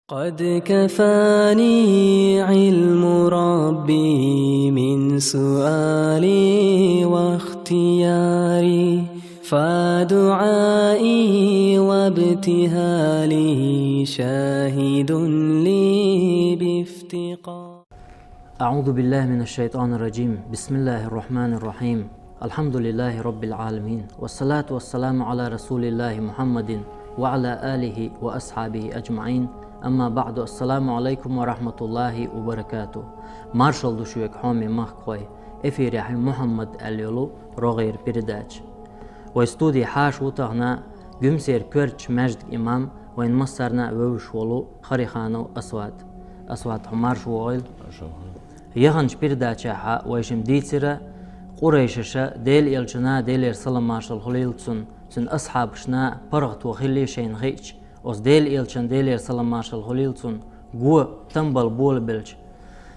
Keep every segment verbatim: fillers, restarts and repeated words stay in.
قد كفاني علم ربي من سؤالي واختياري، فدعائي وابتهالي شاهد لي بافتقار. أعوذ بالله من الشيطان الرجيم. بسم الله الرحمن الرحيم. الحمد لله رب العالمين. والصلاة والسلام على رسول الله محمد وعلى آله وأصحابه أجمعين. أما بعد. السلام عليكم ورحمة الله وبركاته. Маршал ду шуьга, хьоме махкахой. Эфирехь Мухьаммад аьлла йолу рогӀера передача. Вай студи хьаша ву тахана Гуьмсера коьртачу маьждиг имам, вайн массарна а вевзаш волу Хариханов Асвад. Асвад, хьо марша вогӀийла. Яханчу передачехь вайшимма дийцира, къурайшаша Делан элчанна, Делера салам-маршалла хуьлийла цунна, цуьнан асхьабашна паргӀато хилла шайна хиъча, оцу Делан элчанна, Делера салам-маршалла хуьлийла цунна, го, там бала болабелча,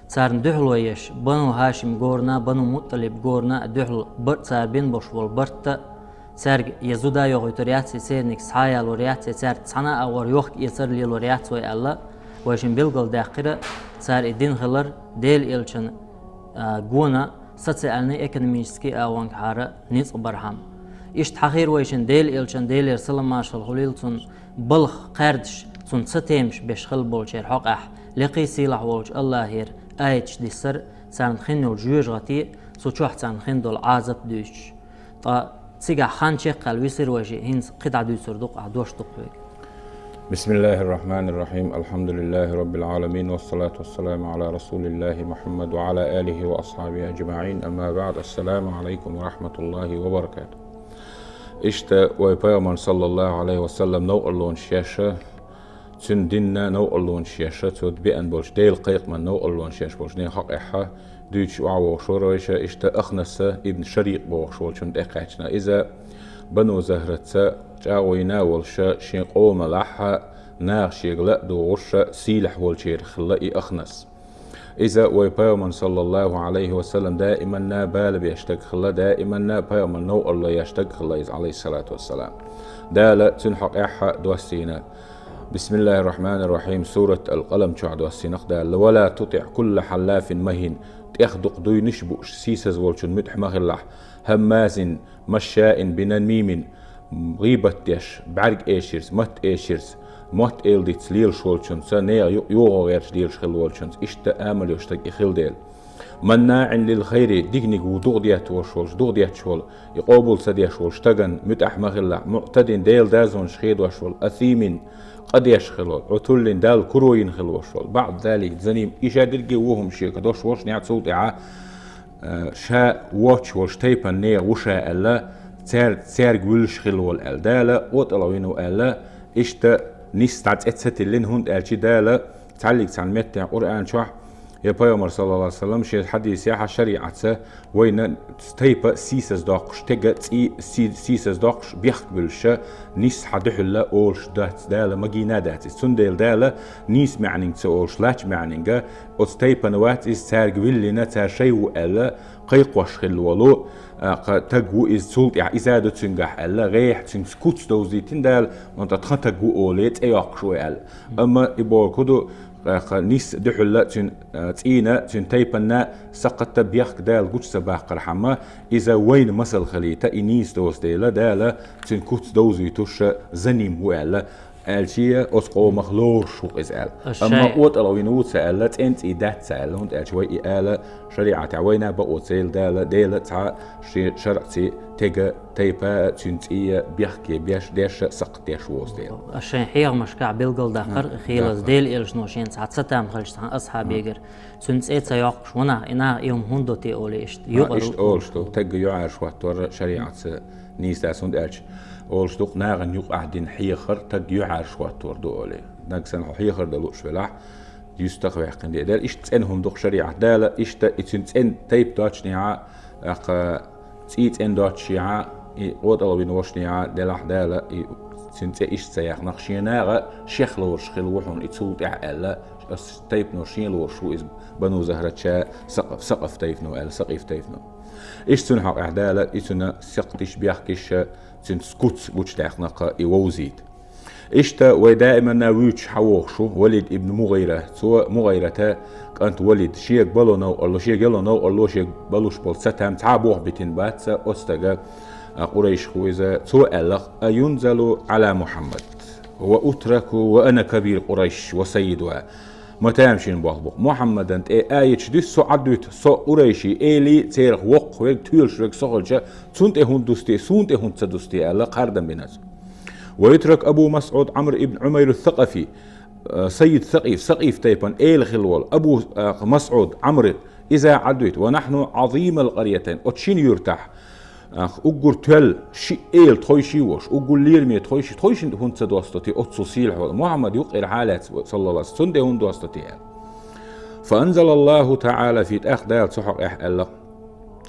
царна дуьхьало еш, Бану Хьашим горна, Бану Мутталиб горна а дуьхьал бар-, цара бина болуш болу барт а, цаьрга я зуда йохуьйтур яц, я церниг схьаялор яц, я цаьрца цхьана а агӀор йохка-эцар лелор яц вай аьлла, вайшимма билгалдаьккхира, цара и дина хилар Делан элчан, а, гона социальный, экономический агӀонгахьара ницкъ бархьама. Иштта хьахийра вайшимма Делан элчан, Делера салам-маршалла хуьлийла цунна, балха кхаьрдаш, цунна цатемаш беш хилла болчеран хьокъехь, лекха сийлахь волчу АллахӀера аяташ диссар, царна хин йолу жоьжахати, цу чохь царна хин долу Ӏазап дуьйцуш. Ткъа цигахь хан чекхъяьлла висира вайшиъ, хӀинца кхидӀа дуьйцур ду-кх ахь, дош ду-кх хьоьга. بسم الله الرحمن الرحيم. الحمد لله رب العالمين، والصلاة والسلام على رسول الله محمد وعلى آله وأصحابه أجمعين. أما بعد. السلام عليكم ورحمة الله وبركاته. Иштта вай Пайхамар, саллаллаху Ӏалайхи ва саллам, новкъарлонаш еш, цуьнан динна новкъарлонаш еш, цо беана болчу Делан кхайкхаман новкъарлонаш еш болчу динан хьокъехь дуьйцуш охьавогӀуш вара вайша, иштта Ахнаса ибн Шарикъ бохуш волчунна тӀекхаьчна. Иза Бану Захраца чӀагӀо йина а волуша, шен къомалахь наха шега ла а дугӀуша, сийлахь волчерах хилла и Ахнас. Иза вай Пайхамар, саллаллаху Ӏалайхи ва саллам, даиманна бала беш стаг хилла, даиманна Пайхамар новкъарло еш стаг хилла иза, Ӏалайхиссалату вассалам. Дала цуьнан хьокъехь доссийна. بسم الله الرحمن الرحيم. Сурат Ал-Къалам чохь доссийна-кх Дала: «ولا تطع كل حلاف مهين». ТӀех дукха дуйнаш а бууш, сийсаз волчун муьтӀахь ма хилалахь. «هماز مشاء بنميم». ГӀийбат деш, бӀаьрг эшарца, мотт эшарца, мотт эладитарца лелаш волчунца, нехан юкъа йогӀо гӀерташ лелаш хилла волчунца, иштта амал йолуш стаг и хилла дела. «مناع للخير», диканиг ву дукъ детташ волуш, дукъ детташ волу, и къобал ца деш волу стагана муьтӀахь ма хилалахь. «معتد», Делан дозанаш хедош волу, «أثيم», къа деш хилла волу, «عتل», Далла куро йина хилла волуш волу, «بعد ذلك زنيم», и ша дерриге а ву хӀума шега дош волуш, нехь цул тӀаьхьа, э, ша воцуш волчу тайпана нехан ву ша аьлла, цаьр-, цаьрга вуьллуш хилла волу аьлла. Дала къотӀалгӀа вина ву аьлла, иштта нийса дӀа цӀе ца тиллина, хӀунда аьлча Дала цхьаьллиг цхьана меттехь Къуръан чохь, я Пайхамар, саллаллаху Ӏалайхи ва саллам, шен хьадисехь, шариӀатца вайна тайпа сийсаз доккхуш, тега цӀий си-, сийсаз доккхуш, бехк буьллуша, нийса хьан дуьхьалла олуш дац Дала, магийна а дац иза. Цундела Дала нийса маьӀнинга ца олуш, лача маьӀнинга, оцу тайпана вац иза, цаьрга виллина, цара шай ву аьлла, кхайкхош хилла волу, а, кха, таг ву иза, цул тӀаьхьа иза а ду цуьнгахь аьлла, гӀехь цуьнца куц довзийтина Дала, хӀунда тхан таг ву оле, цӀе йоккхуш вай аьлла. Амма и бохург хӀун ду, кха, кха, нийса дуьхьалла цуьнан, а, цӀийнан, цуьнан тайпанна сакхатта бехк Дала гучу ца баккхархьама, иза вайна масал хилийта, и нийса доцу дела, Дала цуьнан куц довзуьйтуш заним ву аьлла, аьлча, оцу къомах лоруш ву-кх иза аьлла. Аша Амма шай- къотӀалгӀа вина ву ца аьлла, цӀен цӀий дац ца аьлла, хӀунда аьлча вай и ала шариӀатехь вайна бакъо ца елла Дала, Дела цхьа шен шарӀций тега тайпа а, цуьнан цӀий а бехке беш, деш а, сакхат деш воцу дела. Аш шайн хьехамашкахь билгалдаккхар, хилаза Делан элчано шен цхьа цатам хилча цхьана асхьабегара. Цуьнан цӀе ца йоккхуш, ванах, и наха и хӀума хӀунда до те олий иштта. Ма, юкъара иштта у- олуш ду, тагга юьхьӀаьржа хӀоттор шариӀатца нийса дац, хӀунда аьлча олуш ду-кх, нахана юкъахь дина хьехар таг юьхьӀаьржа хӀоттор ду олий. Нагахь санна хьо хьехар дан лууш велахь, юьстах ваьккхина де дара. Иштта цӀена хӀума ду-кх шариӀат Дала, иштта и цуьнан цӀен тайпа доцчунехьа, тӀаккха цӀий цӀена доцчехьа, и къотӀалгӀа вина волчунехьа делахь Дала, и цуьнан цӀе иштта ца яьккхина-кх, шен наха шех лоруш хилла ву хьуна и цул тӀаьхьа аьлла, ас тайпано шен лоруш ву иза Бану Захрача, Сакъаф, Сакъаф тайпано аьлла, Сакъиф тайпано. Иштта цуьнан хьокъехь Дала, и цуьнан сакхтиш, бехкиш, цуьнца куц гучудаьккхина-кх и вовзийта. Иштта вай даиманна вуьйцуш хьавогӀуш ву Валид ибн МугӀира. Цо МугӀирата кӀант Валид, шега бало новкъарло, шега яло новкъарло, шега балуш болу сатам цхьа а боху битина бац, оцу стага, а, къурайших ву иза. Цо аьлла: «А юнзалу Ӏала Мухьаммад, ва утраку, ва ана кабир Къурайш, ва саййидуха». Ма тамашийна болх бу. Мухьаммадан тӀе аяташ дуьсу, со Ӏадвуьту, со къурайши, эли, церах воккхах верг, тоьлуш верг со хилча, цунна тӀе хӀунда дусте, суна тӀе хӀунда ца дусте аьлла, кхардам бина цо. Ва ютрак Абу МасӀуд Ӏамр ибн Ӏумайр ас-Сакъафи, э, саййид Сакъиф, Сакъиф тайпан эла хилла волу Абу, э, МасӀуд Ӏамр, иза Ӏадвуьту: «Ва нахьну Ӏазимал къаръятайн», оцу шина юьртахь, ах, уггар тоьлла ши эла тхойши а волуш, уггар лераме тхойши, тхойшина хӀунда ца досто те оццул сийлахь волу Мухьаммад юккъера хьалаьцна, саллаллаху алейхи ва саллям, цунна тӀе хӀунда досто те аьлла. Фа анзалаллаху таӀала фи, тӀаккха Дала цу хьокъехь аьлла: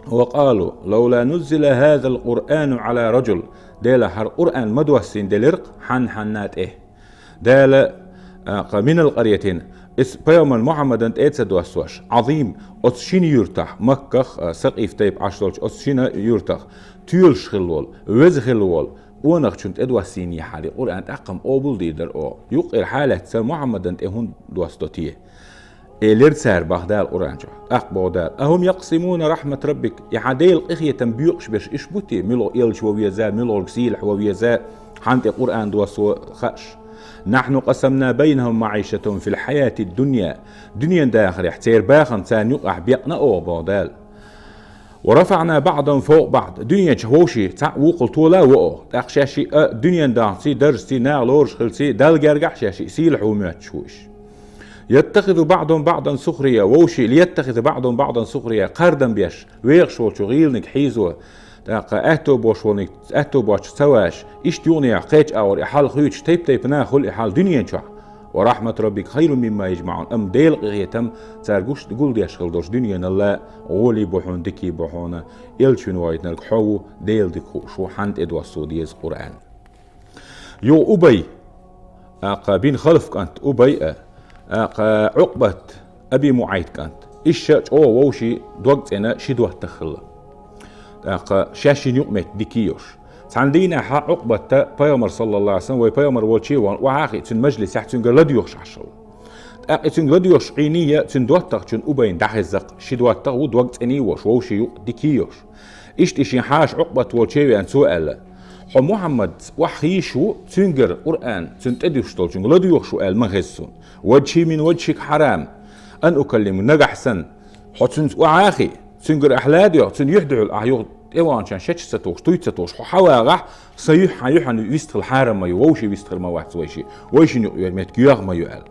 «Ва къалу, лаула нуззила хазал Къуръану Ӏала раджул». Дела, хӀара Къуръан ма доссийна делира-кх хьан-хьанна тӀе. Дала, а, кха, минал къаръятайн, иза пайхамар Мухьаммадан тӀе а ца доссош, Ӏазим, оцу шина юьртахь, Макках, а, Сакъиф тайпа Ӏаш долчу оцу шина юьртах, тоьлуш хилла волу, веза хилла волу къонахчунна тӀе доссийна хьара и Къуръан, тӀаккха-м къобал дийр дара оха. Юккъера хьалаьцна Мухьаммадан тӀе хӀунда досто те? Элира цара, бах Дала Къуръан чохь. ТӀаккха боху Дала: «Ахум якъсимуна рахьмат раббик?» И хьан Делан къинхетам боькъуш берш иш бу те, муьлха элча ван веза, муьлхарг сийлахь ван веза, хьан тӀе Къуръан доссо хаьаш? «Нахьну къасамна байнахум маӀишатахум фил хьаятид дунья». Дуьненан дахарехь церан бахам царна юкъахь бекъна оха, боху Дала. «Ва рафаӀна баӀдахум фавкъа баӀд». Дуьнен чохь вовшийн цхьаъ вукхул тола а ву оха. ТӀаккха шаьш шиъ а дуьненан дахарций, даржций, наха лоруш хилций, Далла гергахь шаьш шиъ сийла хьу моьттуш ву иш. «Яттахизу баӀдахум баӀдан сухрия», вовшийн, «лияттахиза баӀдахум баӀдан сухрия», кхардам беш, вехаш волчу гӀийланиг хьийзо, тӀаккха аьтто бош волниг, аьтто бош ца ваш, иштта юкъанехь кхечу агӀор и хьал хуьйцуш, тайп-тайпана хуьлу и хьал дуьнен чохь. «Ва рахьмату раббика хайрун мимма яжмаӀун». Амма Делан къинхетам цара гуш-, гулдеш хила долуш дуьненал а гӀолий бу хьуна, дикий бу хьуна, элча вина вайтинарг хьо ву, Делан дика хууш ву, хьан тӀе доссо деза Къуръан. Юха Убай, тӀаккха бин Халф кӀант Убай а, тӀаккха Ӏукъбат, Аби МуӀайт кӀант. Иштта чӀогӀа вовшийн дог цӀена ши доттагӀа хилла. ТӀаккха шаьш шина юкъаметтиг дика йолуш. Цхьана дийнахь Ӏукъбата пайхамар, саллаллаху алейхи ва саллям, вай пайхамар волчу а вахана, охьа а хиъна, цуьнан мажлисехь цуьнгара ладоьгӀуш Ӏаш хилла. ТӀаккха и цуьнга ладоьгӀуш Ӏийна а, цуьнан доттагӀчунна Убайна дӀахезза-кх, ши доттагӀа ву дог цӀена йолуш, вовшийн юкъ дика йолуш. Иштта и шен хьаша Ӏукъбат волчу а веана, цо аьлла: «Хьо Мухьаммад охьахийша ву, цуьнгара Къуръан, цуьнан тӀедуьсуш долчуьнга ладоьгӀуш ву аьлла ма хеза суна. Ваджхи мин ваджхик хьарам, ан укаллиму, нагахь санна, хьо цуьнца охьа а хиъна, цуьнгара ахь ладоьгӀна, цуьнан юьхь дуьхьал ахь юха тӀеваханчарна шаьш ца тухуш, туй ца тухуш, хьо хьан вагӀахь, сан юьхь хьан юьхьана вистхила хьарам ма ю, вовшийн вистхир ма вац вайшиъ, вайшинна юкъ йолу меттиг йоьгӀа ма ю», аьлла.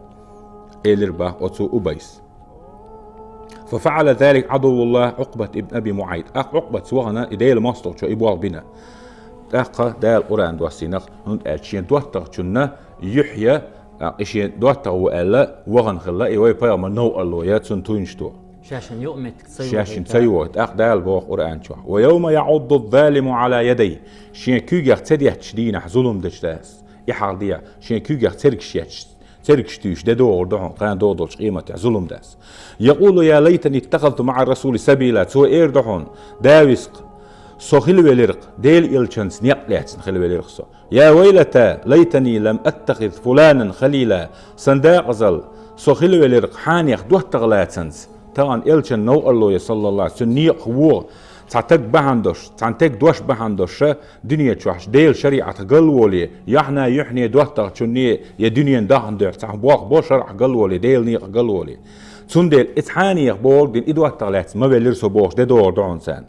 Элира бах оцу Убайс. «Фа фаӀала залика Ӏадуввуллах Ӏукъбат ибн Аби МуӀайт». ТӀаккха Ӏукъбатс вахана, и Делан мостагӀчо и болх бина. ТӀаккха Дала Къуръан доссийна-кх, хӀунда аьлча шен доттагӀчунна юьхь я, тӀаккха и шен доттагӀа ву аьлла, вахана хилла, и вай пайхамар новкъарло я, цунна туйнаш ду. Шаьшшинна юкъаметтиг ца йогӀу. Шаьшшинна ца йогӀу. ТӀаккха Дала боху Къуръан чохь: «Ва явма яӀудду залиму Ӏала ядайхи». Шен куьйгех ца детташ дийнахь зулум дечу дас. И хьал де, шен куьйгех цергаш етташ, цергаш туьйсуш, де догӀур ду хьуна кхана догӀу долчу къематехь зулум дас. «Якъулу я лайтани иттахазту маӀар расули сабила». Цо эр ду хьуна: «Да виск, со хила велира-кх, Делан элчанца некъ лаьцна хила велира-кх со. Я вайлата, лайтани лам аттахиз фуланан халила». Сан декъазалла, со хила велира-кх хьенех доттагӀа лацанца. Тахана элчан новкъарло я, саллаллаху, цуьнан некъах вогӀу, цхьа таг бахьана долуш, цхьана таг дош бахьана долуш, дуьне чохь Делан шариӀатах галволий, яхьна юьхьне доттагӀчунне я дуьненан дахна дуьхьа цхьа болх бо шарӀах галволий, Делан некъах галволий. Цундела и цхьа а нехан бохург дина, и доттагӀа лаьцна ма веллира со бохуш, де догӀур ду хьуна царна.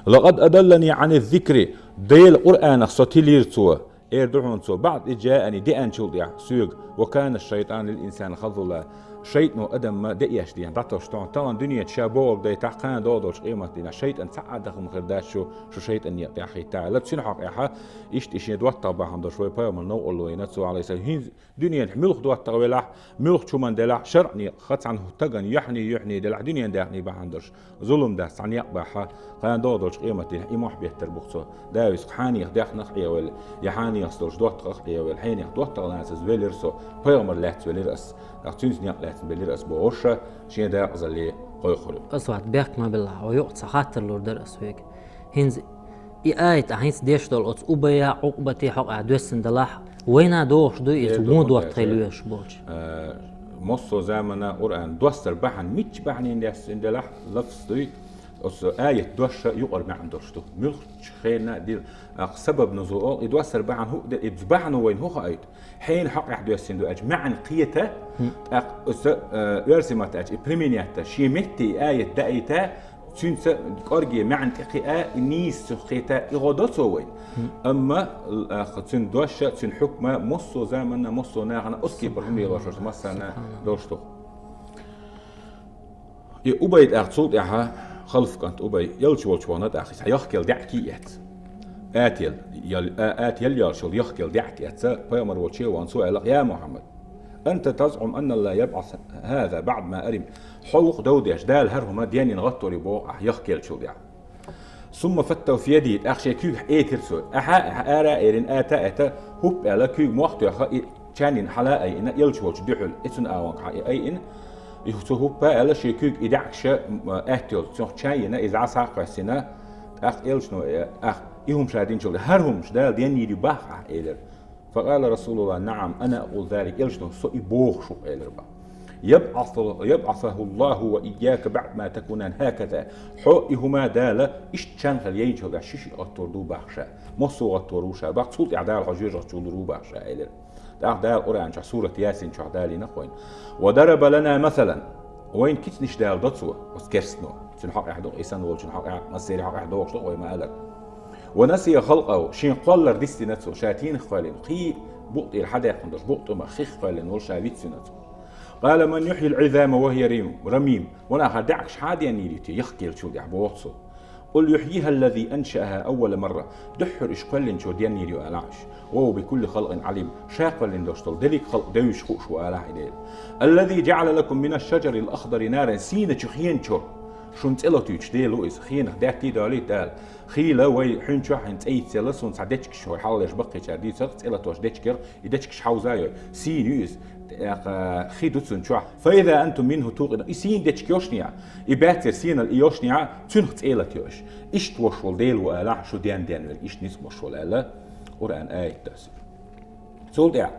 «Лакъад адаллани Ӏани зикри», Делан Къуръанах со тилийра цо. Эр ду хьуна цо: «БаӀда из жаани», деанчул тӀаьхьа соьга: «Ва кана шайтӀану лил инсани хазула». ШайтӀано адамна де еш дехьа дӀатосуш ду хьуна. Тахана дуьнен чу ша бохург дайтахь, кхана догӀу долчу къематдийнахь шайтӀан цхьа а дахам хир дац шу, шу шайтӀан некъа тӀехь хӀиттахь аьлла. Цуьнан хьокъехь иштта и шен доттагӀа бахьана долуш вай пайхамар новкъарло йина цо, Ӏалайхиссалам. ХӀинца дуьненахь муьлха доттагӀа велахь, муьлхачу хӀуманна делахь, шарӀан некъах цхьана таганна юьхьний, юьхьний делахь, дуьненан даьхний бахьана долуш зулум дац, цхьа некъ бахь, кхана догӀу долчу къематдийнахь и мохь беттар бу-кх цо. Да виск, хьенех даьхнах а Ӏехавелла, я хьенехс долчу доттагӀах а Ӏехавелла, хьенех доттагӀа лацаза велира со, пайхамар лаьцна велира ас, тӀаккха цуьнца некъ лаьцна велира ас бохуш, шен декъазалле кхойкхур ю. Асвад, бехк ма билла, хьо юкъа цхьа хаттар лур дара ас хьоьга. ХӀинца И аят ахь хӀинца деш долу оцу Убайа, Ӏукъбате хьокъехь доьссина далахь, вайна дохуш дуй иза, вон доттагӀий лоьхуш болчу? Э, массо а замана Къуръан доссар бахьана, мичча бахьанийн доьссина делахь, лафз дуй, оцу аят дош юкъара маьӀна долуш ду. Муьлххачу хенна а дил, акха сабаб нузул, и доссар бахьана хӀу де, и бахьана вайна хӀу хаийта? Хьенан хьокъехь доьссина ду аьлча, маьӀна кхета, тӀаккха оцу, э, оьрсийн маттахь аьлча, и применять а, шен метте и аят даийта, цуьнца кӀорге маьӀна тӀекхиа, и нийса цунах кхета, и гӀо до цо вайна. Амма, э, цуьнан дош а, цуьнан хьукма массо а заманна, массо а нахана оцу кепара хӀума лелош массарна долуш ду. И Убай тӀаккха цул тӀаьхьа, Халф кӀант Убай, элча волчу вахана тӀаккха иза яхкел даьӀахк эцна. Ател, ял-, а-, ател йолуш йолу яхкел даьӀахк эцна, пайхамар волчу а вахана, цо аьлла: «Я Мухьаммад, анта тазӀуму анна Аллаха ябӀасу хӀаза баӀда ма арим». Хьо ву-кх дов деш, Дала хӀара хӀума денйина гӀаттор ю боху ахь яхкелчул тӀаьхьа. «Сумма фаттаху фи ядихи», тӀаккха шен куьйгахь этира цо. Ахьа, ахьа ара а эрина, ата а эта, хӀуп аьлла, куьйга мох а тоьхна, и чаннин хьала а айина, элча волчу дуьхьал, и цуьнан агӀонга хьа и айина, и цо хӀуппа а аьлла, шен куьйга и даьӀахкаш, м, атта йолу, цунах чан йина, иза Ӏа схьа а кхоьссина, тӀаккха элчано, э, ах, и хӀума ша динчул, хӀара хӀумаш Дала денйийр ю боху ахь, элира. Факъала Расулуллах: «Наам, ана акъулу залик», элчано, со и бохуш ву-кх, элира боху. «ЯбӀасу-, ябӀасуху Аллаху ва ийяка баӀда ма такунан хӀаказа». Хьо и хӀума Дала иштта чан хила яйначул тӀаьхьа ши-шиъ гӀаттор ду боху ша. Массо а гӀаттор ву ша боху, цул тӀаьхьа Дала хьо жоьжахати чу лур ву боху ша, элира. ТӀаккха Дала Къуръан чохь, сурат Ясин чохь далийна-кх вайна: «Ва дараба лана масалан». Вайна кицанаш даладо цо, оцу керстано. Цуьнан хьокъехь ду-кх, и санна волчун хьокъехь, массерийн хьокъехь догӀуш ду-кх вай ма-аллара. «Ва насия халкъаху», шен кхоллар дистина цо, ша тийнах кхоьллина, кхин букъ тӀера хьадехна долуш, букъ тӀе ма хих кхоьллина волу ша вицвина цо. «Къала ман юхьйил Ӏизама ва хӀия рим-, рамим». Ванах, хӀара даьӀахкаш хьан денйийр ю те, яхкелчул тӀаьхьа, боху цо. «Къул юхьйиха аллази аншааха аввала марра». Дуьххьара уьш кхоьллинчо денйийр ю, алахь, уьш. «Ва хӀува бикулли халкъин Ӏалим». Ша кхоьллина долуш долу дерриг халкъ девзаш хууш ву, алахь, и Дела. «Аллази жаӀала лакум мина шшажарил ахдари наран». Сийначу хенан чура шуна цӀе латуьйтуш Дела ву иза. Хенах даьттий, долий Дала. Хийла вай хьуьнчохь хьуна цӀе йицъелла, суна цхьа дечкаш, хӀара хьалха леш баккхийчара дийцарх, цӀе латош дечкех, и дечкаш хьовза а йой, сийна ю иза. ТӀаккха хи ду цунна чохь. «Фа иза антум минху тукъидун». И сийна дечка йолушехь, и баьццара сийналла и йолушехь, цуьнах цӀе латайо аша. Иштта волуш волу Дела ву, алахь, шу ден-ден верг, иштта ницкъ болуш волу, аьлла, Къуръан аят доссийна. Цул тӀаьхьа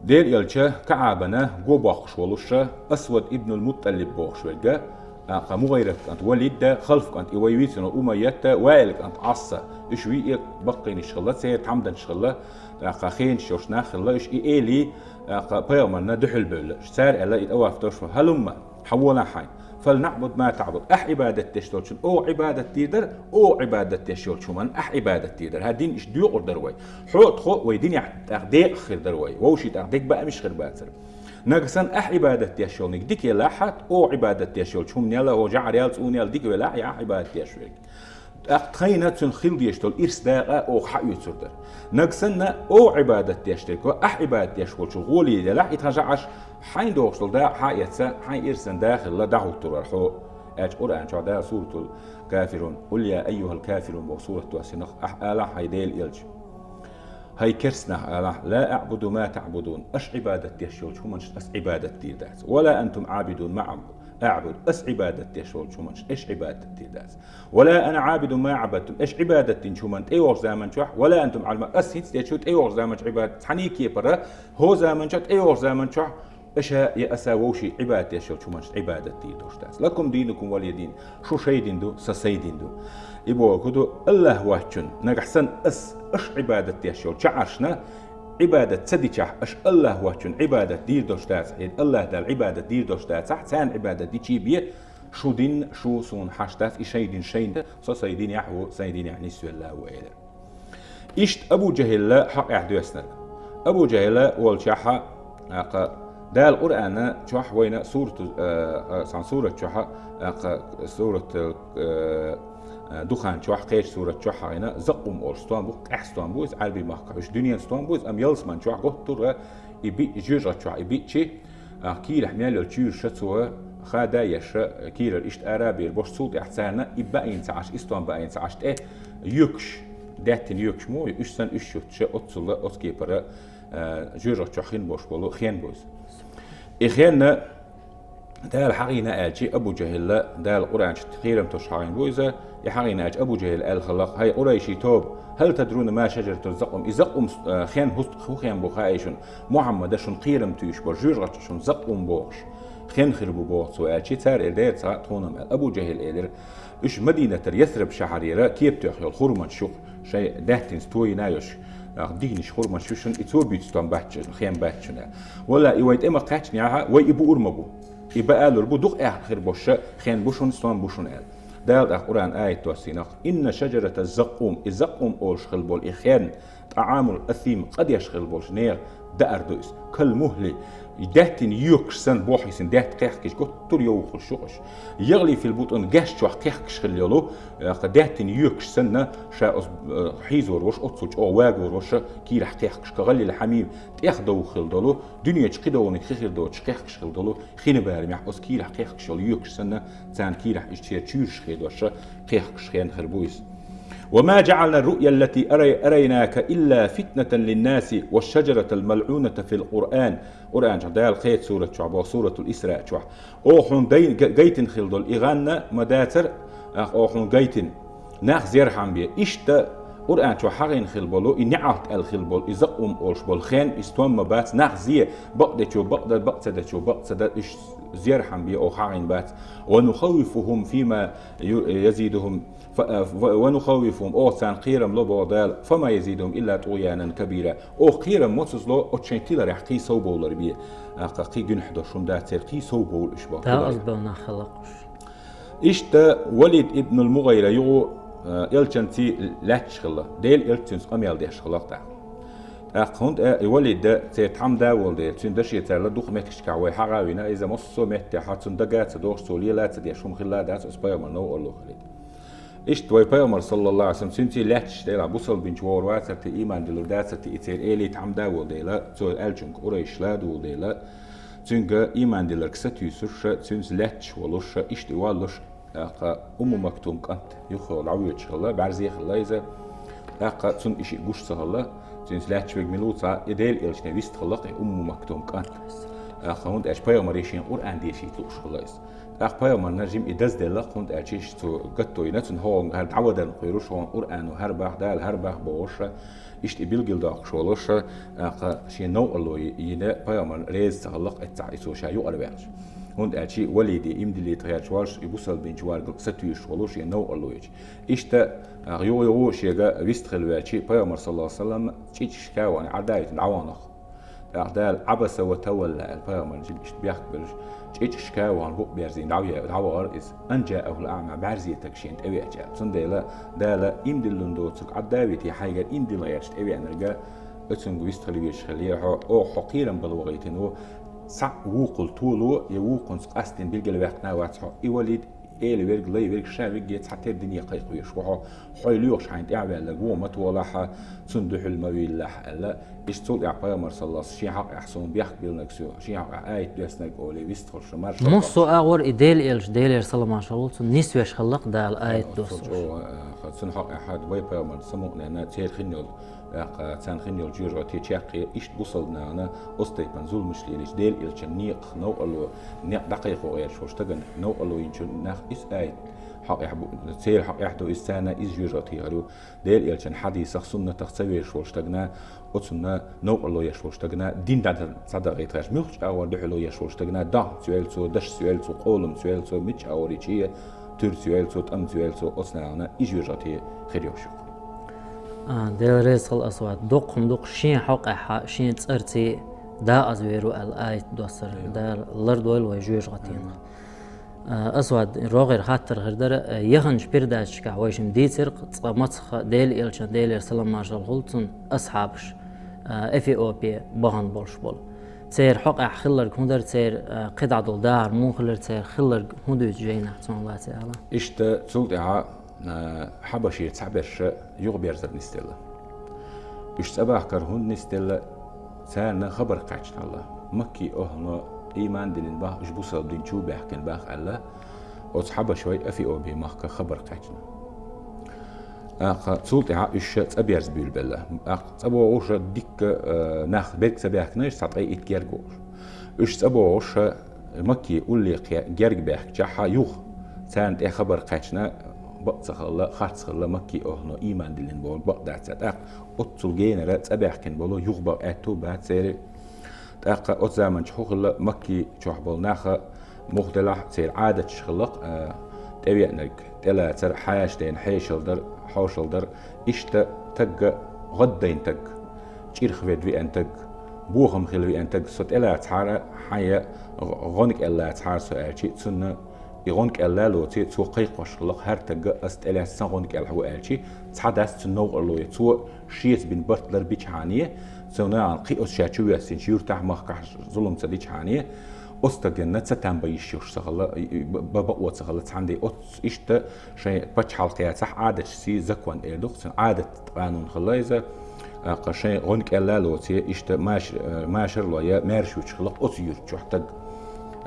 Делан элча КаӀбана го боккхуш волуш, Асвад ибнул Мутталиб бохуш верг, тӀаккха МугӀайрат кӀант Валид а, Халф кӀант и вай вийцина Умайят а, Ваил кӀант Ӏасса. Уьш виъ а баккхийнаш хилла, церан тхьамданаш хилла, тӀаккха хенаш йолуш нах хилла, уьш и эли, тӀаккха пайхамарна дуьхьал бевлла. Цара аьлла, и тӀаваф дерш ву: «Хьалумма, хьаволахь хьайна. ФалнаӀбуд ма таӀбуд». Ахь Ӏибадат деш долчунна оха Ӏибадат дийр дара, оха Ӏибадат деш йолчу хӀуманна ахь Ӏибадат дийр дара. ХӀара дин иштта доькъур дара вай. Хьо а, тхо а вай динехь тӀаккха декъах хир дара вай. Вовшийн тӀаккха дегабаамаш хир бацара. Нагахь санна ахь Ӏибадат деш йолниг дика елахь, оха Ӏибадат деш йолчу хӀуманел а, оха жӀарел, цӀунел дика велахь, я ахь Ӏибадат деш верг. ТӀаккха тхайна цуьнан хила дезаш долу ирс дакъа оха хьаоьцур дара. Нагахь санна оха Ӏибадат деш дерг, ахь Ӏибадат деш волчул гӀоле елахь, и тхан жӀараш хьайн догӀуш долу дакъа хьаэцна, хьайн ирсан да хилла дӀахӀуттур вара хьо. Аьлча Къуръан чохь Дала суратул Кафирун, «Къул я айюхал кафирун» боху сурат доссинарх, ахь алахь, хӀай Делан элча. ХӀай керстанаш, алахь: «Ла аӀбуду ма таӀбудун». Аша Ӏибадат деш йолчу хӀуманашна ас Ӏибадат дийр дац. «Ва ла антум Ӏабидун ма аӀбуд». Ас Ӏибадат деш йолчу хӀуманашна аша Ӏибадат дийр дац. «Ва ла ана Ӏабидун ма Ӏабадтум». Аша Ӏибадат динчу хӀуманна тӀейогӀучу заман чохь, «ва ла антум Ӏабидун», ас хӀинца дечу тӀейогӀучу заман чохь Ӏибадат, цхьаьний кепара, хӀо заман чохь, тӀейогӀучу заман чохь аша я аса вовшийн Ӏибадат деш йолчу хӀуманашна Ӏибадат дийр долуш дац. «Лакум динукум валия дин». Шу шайн дин ду, сан сайн дин ду. И бохург ду, АллахӀ воцчунна, нагахь санна ас, аша Ӏибадат деш йолчу жӀарашна Ӏибадат ца дичахь, аша АллахӀ воцчунна Ӏибадат дийр долуш дацахь, я АллахӀ Далла Ӏибадат дийр долуш дацахь, царна Ӏибадат дичий бен, шу дин, шу суна хьашт дац, и шайн дин шайна, со сайн динехь ву, сайн динехь нисвелла ву, элира. Иштта Абу ЖахӀила хьокъехь доьссинарг. Абу ЖахӀила волчохь, акха, Дала Къуръана чохь вайна сурат, э, э, цхьана сурат чохь, акха, сурат, э, э, Духан чохь, кхечу сурат чохь хьахийна, Закъум олуш стом бу, къаьхьа стом бу иза, Ӏарби махкахь уьш дуьненан стом бу иза, амма ялсаман чохь готтура и биъ, жоьжахати чохь и биъчи, а, кийрахь мел йолу чуьйраш ца хада еш, кийрара иштта ара а бийр бу, цул тӀаьхьа царна и баийна ца Ӏаш, и стом баийна ца Ӏаш тӀе йоькуш, даьттина йоькуш мо, уьш санна уьш юттуш, оццула, оцу кепара, а, жоьжахати чохь хин болуш болу хен бу иза. И хенна Дала хьагӀийна аьлчи Абу Жахьила, Дала Къуръан чу кхерам тосуш хьагӀийна бу иза, и хьагӀийна аьлчи Абу Жахьила аьлла хиллакх: «ХӀай Къурайши тоба, хӀал тадруна ма шажарату закъум?» И закъум, э, хен хӀу-, хӀу хен бу хаьий шуна, Мухьаммада шуна кхерам туьйсуш бара жоьжахати чу шуна закъум бохуш хен хир бу боху цо аьлчи, цара элира: «Дера ца хаьа тхуна-м», аьлла. Абу Жахьила элира: «Уьш Мадинатара Ясриб шахьарера кепа тоьхна йолу хурманаш ю-кх, шайн даьттинца тоийна йолуш, нах дигнаш хурманаш ю шуна, и цо буьйцу стом бац шуна, хен бац шуна. Валла, и вайн тӀе ма кхаьчнехь, вай и буур ма бу. И бан алур бу, дукха аьхна хир болуш хен бу шуна, стом бу шуна», аьлла. Дала тӀаккха Къуръан аят доссийнакх: «Инна шажарата закъум», и закъум олуш хила болу и хен, «тӀаамул асим», къа деш хила болуш нехан даар ду иза. «Кал мухли», даьттина йоькуш санна, бохьийсина даьтта кхехкаш гуттар а йовхалуш ю-кх уьш. «ЯгӀли фил бутун», геш чохь кхехкаш хила йолу, э, кху даьттина йоькуш санна, ша оцу, э, хьийзор волуш, оццул чӀогӀа вагор волуш, кийрахь кхехкаш, «ка гӀалил хьамим», тӀех довха хила долу, дуьнен чу кхидолу хи хир доцуш кхехкаш хила долу, хин барамехь оцу кийрахь кхехкаш йолу йоькуш санна, царна кийрахь иза шен чуьйраш хедош, кхехкаш хен хир бу иза. «Ва ма жаӀална ар-руъя аллати арай-, арайнака илла фитнатан линнаси ва шажаратал малъуната фил Къуръан». Къуръан чохь Дала кхечу сурат чохь боху, Суратул Исра чохь: «Оха хьуна дай-, га-, гайтина хила долу и гӀанна ма дацара, ах, оха хьуна гайтина. Нах зерхьам бе». Иштта Къуръан чохь хьагӀийна хила болу, и неӀалт аьлла хила болу, и закъум олуш болу хен, и стом ма бац, нах зе, бакъдечо бакъда, бакъ ца дечо бакъ ца да, уьш зерхьам бе оха хьагӀийна бац. «Ва нухаввифухум фима ю-, язидухум, фа-, ва, ва нухаввифухум», оха царна кхерам ло боху Дала, «фама язидухум илла тӀугӀянан кабира». Оха кхерам мосазло, оцу шайн тиларехь кхин сов бовлар бе. Аккха кхин гуьнахь долуш хӀума дац церан, кхин сов бовлу уьш боху. Да, тиларехь аз бевнах хилла уьш. Иштта Валид ибн ал-МугӀайра югӀу, э, элчанций лаьтташ хилла. Дела элча цуьнца къамел деш хилла тӀаккха. ТӀаккха хӀунда а и Валида церан тхьамда волу дела, цуьнан даше царла дукха меттигашкахь вай хьагӀа а вина, иза массо а меттехь цунна дага а ца дохуш, цо лела а ца деш хӀума хилла а дац, оцу пайхамар новкъарло хилийта. Иштта вай пайхамар, саллаллаху Ӏалайхи ва саллам, цуьнций лаьтташ Дела бусалба динчу вогӀур вацара те, ийман диллур дацара те, и церан элий тхьамда волу дела, цо аьллачунга къурайш ладугӀу дела, цуьнга ийман дилларг сатуьйсуш, цуьнца лаьтташ волуш, иштта и валлуш, тӀаккха Умму Мактум кӀант юххе дӀавоьдуш хилла, бӀаьрзе хилла иза. ТӀаккха цунна и шиъ гуш ца хилла, цуьнца лаьтташ верг мила ву ца, и Делан элчане вистхилла-кх и Умму Мактум кӀант. ТӀаккха хӀунда аьлча пайхамаре шен Къуръан дешийта лууш хилла иза. ТӀаккха пайхамарна жима и дазделла-кх, хӀунда аьлча иштта цо гатто йина, цунна хӀокхуьнга хӀара дӀавадан кхоьруш, хӀокхуьнга Къуръано хӀара бах, Дала хӀара бах бохуш, иштта и билгалдоккхуш волуш, тӀаккха шен новкъарло йина, пайхамарна реза ца хилла-кх эццахь и цо ша юкъара ваьлча. ХӀунда аьлча Валиде ийман диллийта гӀерташ волуш, и бусалба динчу варгал сатуьйсуш волуш, шен новкъарло йича. Иштта, тӀаккха югӀу-югӀу шега вистхила ваьлча, пайхамар, саллаллаху Ӏалайхи ва саллам, чӀичӀашка а вахана, Ӏадавита дӀавахана-кх. ТӀаккха Дала «Ӏабаса ва тавалла» аьлла пайхамарна жима иштта бехк белаш, чӀичӀашка а вахана, букъ берзийна дӀаве-, дӀавахара иза. «Ан жаахул аӀма», бӀаьрзе стаг шена тӀевеача аьлла. Цундела Дала ийман диллина доцург Ӏадавита хьайгара ийман дилла гӀерташ тӀевеанарг а, оцунга вистхила везаш хиллера хьо, оха хьо кхерам бала вахийтина ву, цхьаъ вукхул толо, я вукхунца къастийна билгалваьккхина а вац хьо. И Валид эла верг, лай верг, ша вигге цхьа тера дине кхайкхош ву хьо, хьо лоьхуш хьайна тӀаьхьаваьлларг вон ма тохалахь, цунна дуьхьал ма виллахь аьлла. Иштта цул тӀаьхьа пайхамар, саллаллаху Ӏалайхи ва саллам, шен хьокъехь суна бехк билнарг соьга, шен хьокъехь аят доьссинарг олий вистхуьлуш маршо. Массо а агӀор и Делан элча, Делера салам-маршалла хуьлда цунна, нисвеш хилла-кх Дала аят доссуш. Цул чӀогӀа, а, цунна хьокъехь вай пайхамарна самукъаненна церан хин йолу, тӀаккха царна хин йолу жоьжахати чаккхе, иштта бусалба нахана оцу тайпана зуламаш лелийча, Делан элчан некъах новкъарло, некъ дӀакхайкхо гӀерташ волчу стагана новкъарло йинчу нах иза аят хьокъехь бу, церан хьокъехь ду иза, царна иза жоьжахати хир ю. Делан элчан хьадисах, суннатах ца везаш волчу стагана, оцунна новкъарло еш волчу стагана, дин дӀа-, дӀа ца дахийта гӀерташ, муьлххачу агӀор дуьхьало еш волчу стагана, дагӀмца йоьлла цо, дашца йоьлла цо, къоламца йоьлла цо, мичча агӀор йича, туьрца йоьлла цо, тӀамца йоьлла цо, оцу нахана и жоьжахати хир йолуш ю-кх. А, Дела реза хуьлда, Асвад. Доккха хӀума ду-кх шен хьокъехь, шен цӀарций дакъаза вер ву аьлла аят доссар. Дала лардойла вай жоьжахатина. А, Асвад, рогӀера хаттар хир дара, а, яханчу передачашкахь вай шимма дийцира-кх цкъа мацах Делан элчан, Делера салам-маршалла хуьлда цунна, асхьабаш, а, Эфиопе бахана болуш болу. Церан хьокъехь хилларг хӀун дара, церан, а, кхидӀа долу дахар муха хилира, церан хилларг хӀун дуьйцу жайнахь, цунах лаьцна ала? Иштта цул тӀаьхьа, а, хьабашера цхьаберш юхаберзар нисделла. Уьш цӀа бахкар хӀунда нисделла? Царна хабар кхаьчна хилла. Макки охӀлано ийман диллина бах, уьш бусалба дин чу баьхкина бах аьлла, оцу хьабашой Эфиопи-махка хабар кхаьчна. ТӀаккха цул тӀаьхьа уьш цӀа берза буьйлабелла. ТӀаккха цӀа богӀуш дикка, э, нах берг ца баьхкина, уьш цхьа ткъе итт герга волуш. Уьш цӀа богӀуш, Макки уллехьа герга баьхкача юха царна тӀа хабар кхаьчна, бакъ ца хилла, харц хилла, Макки охьано иман диллина бохург бакъ дац. ТӀаккха оццул генара цӀабаьхкина болу юха бакъ аьтту бац церан. ТӀаккха оцу заманчохь хӀун хилла, Макки чохь болу наха муха делахь церан Ӏадаташ хилла-кх, а, тӀевеанарг, тӀелацар, хьаша дайна хьешал дар, хьошал дар, иштта тагга гӀаддайна таг, чӀирх ведда веана таг, бохам хила веана таг, со тӀелацахьара хьан я гӀо-, гӀонна кӀел лацахьара со аьлчи, цунна и гӀонна кӀел лалоци, цо кхайкхош хилла-кх хӀара тагга ас тӀелаьцна сан гӀонна кӀелахь ву аьлчи, цхьа дац цунна новкъарло я. Цо шеца бина барт лар бичхьане, цо нагӀана кхин оцу ша чу воьссинчу юьртахь махкахь зулам ца дичхьане, оцу стагана ца там бан йиш йолуш ца хилла, и, и, ба-, ба-, бакъо ца хилла цхьаьнде оццу иштта шайн пачхьалкх яцахь Ӏадаташций закон эр ду-кх, цуьнан Ӏадат къанун хилла иза, а, кха шайн гӀонна кӀел лалоци, иштта маш-, э, машар лой, маьрша вуьтуш хилла-кх оцу юьрта чохь таг.